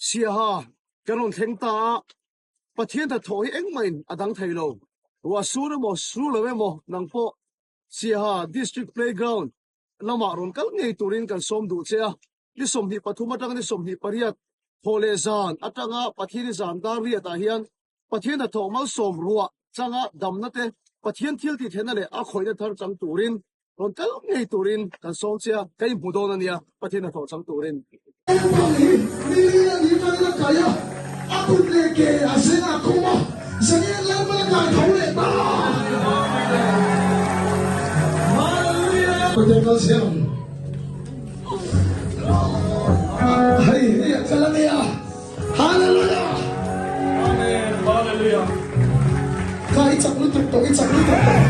Siaha kan rawn thleng ta a, Pathian hnathawh hi engmah in a dang thei lo. Ruah sur emaw sur lo emaw nang pawh Siaha District Playground lamah rawn kal ngei turin kan sawm duh che a, ni 23 atanga ni 28 thawh leh zan atanga Pathian i zan dar riat ah hian Pathian hnathawh malsawm ruah changa damna te Pathian thil tih theihna leh a khawihna thar chang turin rawn kal ngei turin kan sawm che a, ka inhmu dawn a nia Pathian hnathawh chang turin. Naupang hi ni a ni tangin a kai a, a kut leh ke a zen a khum a, Zanian Lalmal a kai tho leh ta. Hallelujah! Kawte kal zel ang. Hei, hei a kal a nia. Hallelujah! Amen. Hallelujah. Kha i chak lutuk tawh, i chak lutuk tawh.